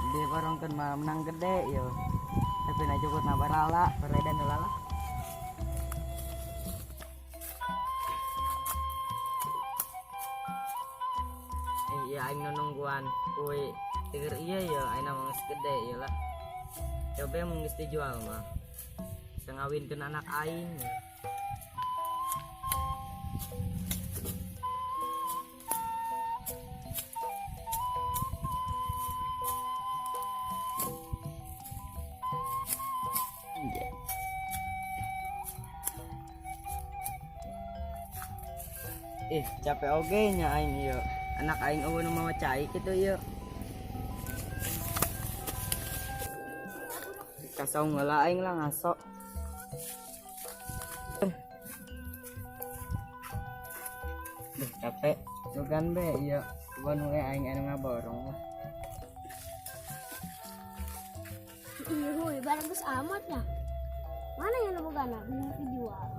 Diborongkeun mah menang gede yo. Tapi na cukup na barala, paredan heula lah. Eh, iya aing nu nungguan kui tiger iya ya aing mah geus gede ya lah. Coba mun geus dijual mah. Bisa ngawinkeun anak aing ya. Ih, capek oge nya aing ieu. Anak aing euweuh nu mawa cai kitu ieu. Kasaung heula aing lah ngaso. Duh, capek. Sugan be ieu. Kebon we aing anu ngaborong lah. Iya, huy, barang geus amat ya. Mana yang nu bogana? Belum dijual.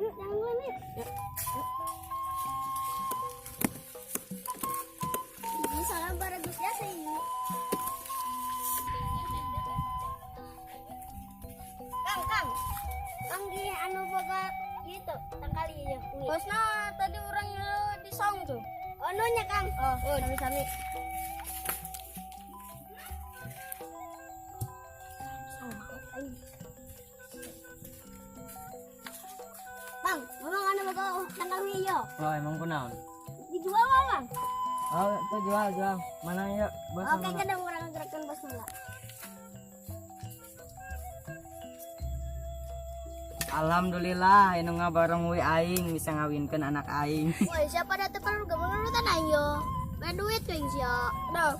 Yuk, jangan nih. Yuk. Ini salah barang geus jasa ini. Kang, Kang. Kang di anu boga gitu, tangkali ieu. Bosna tadi orang di saung tuh. Oh, nya Kang. Oh, sami-sami. Kang, memang anu boga tangkal ieu. Oh, emang kunaon? Dijual mah, Bang? Oh, itu jual, jual. Mana ya? Bos Oke, mana? kadang orang gerakan bos mula. Alhamdulillah, anu ngabarong we aing bisa ngawinkeun anak aing. Woi, siapa datang perlu gak menurutan ayo. Main duit tuh sia. Aduh.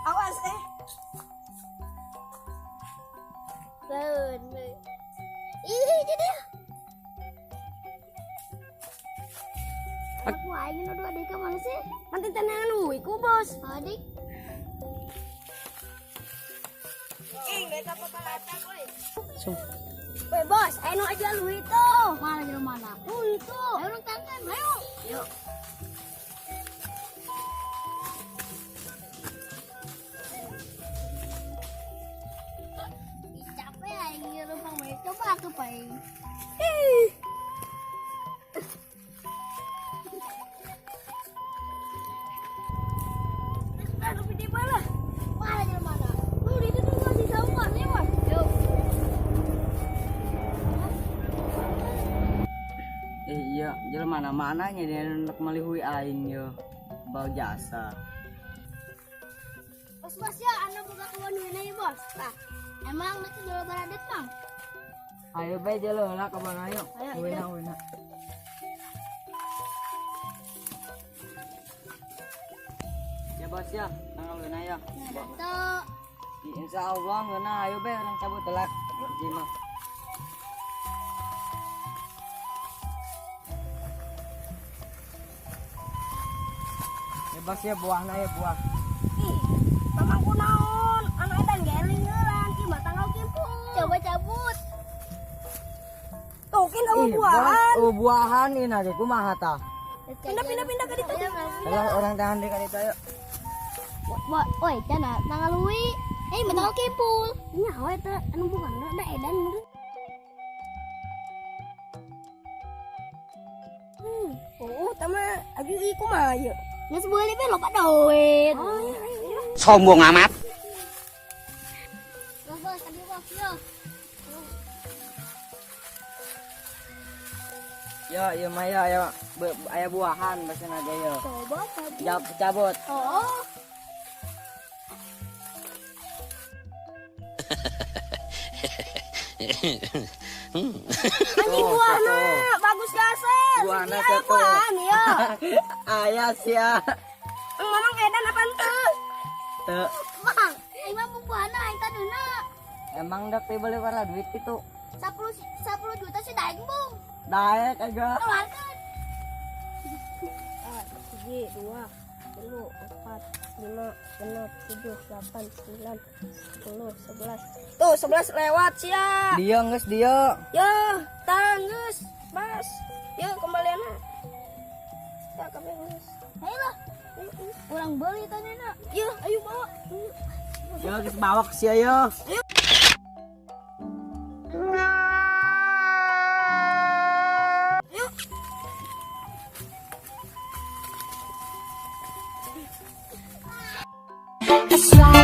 Awas eh. Laun. Ih, jadi. Aku aing nu dua adik mana sih? Nanti tenangan ui ku bos. Adik. Ing, beta papalata oi. Sung. Woi bos, ayo nu aja lu itu. Mana jalan mana? Oh itu. Ayo orang tangkan, ayo. Yuk. Ih, capek aing rumah mau coba aku paling. Ih. Aduh, di mana? Mana jalan mana? Lu di itu tuh masih saung nih, Bos. Yuk. Eh iya, jelema mana nya dia nek meuli hui aing yo. Bau jasa. Bos bos ya, anu boga kebon duitnya ya bos. Nah, emang itu jual baradit bang? Ayo be jelo lah kebon ayo. Ayo, Wena wena. Ya bos ya, tanggal wena ya. Nah, tuh. Insya Allah ngena ayo be orang cabut telak. Gimana? Ya bos ya buahna ya buah. Ih, mamang kunaon, anak edan geling heulan, ieu mah tanggal kimpul. Coba cabut. Tuh, kin eueuh Ih, buahan. bos, oh, buahan ini aja kumaha tah? Pindah pindah pindah ke ditu. Kalau orang tahan di kali ayo. Woi, cana tanggal lui. Eh, tanggal kimpul. Nyawa eta anu bukan da edan meureun. Oh, tama aju ieu kumaha ieu? Geus beuli be loba duit. Oh, iya, iya. Sombong amat. Bos, bos, tadi bos, yo. Yo, yo mah yo, yo. Aya buahan bahasa naga yo. Coba cabut. Jab, cabut. Oh. Anjing buahna, bagus gaser. Buahna Aya satu. buahan ieu. Aya sia. Mamang edan apa henteu? Teu. Bang, aing mah buahna aing taduna. Emang dak dibeli karena duit itu. 10 10 juta sih daeng, Bung. Daek aja. Keluarkan. 1, 2, 3, 4, 5, 6, 7, 8, 9, 10, 11. Tuh, 11 lewat sia. Dia geus dia. Yo, tanggus, Bas. Yo, kembalianna. Ya, kabeh geus. Ayo lah. Urang beli tadi na. Yuk, ayo bawa. Yo geus bawak sia yo. That's right.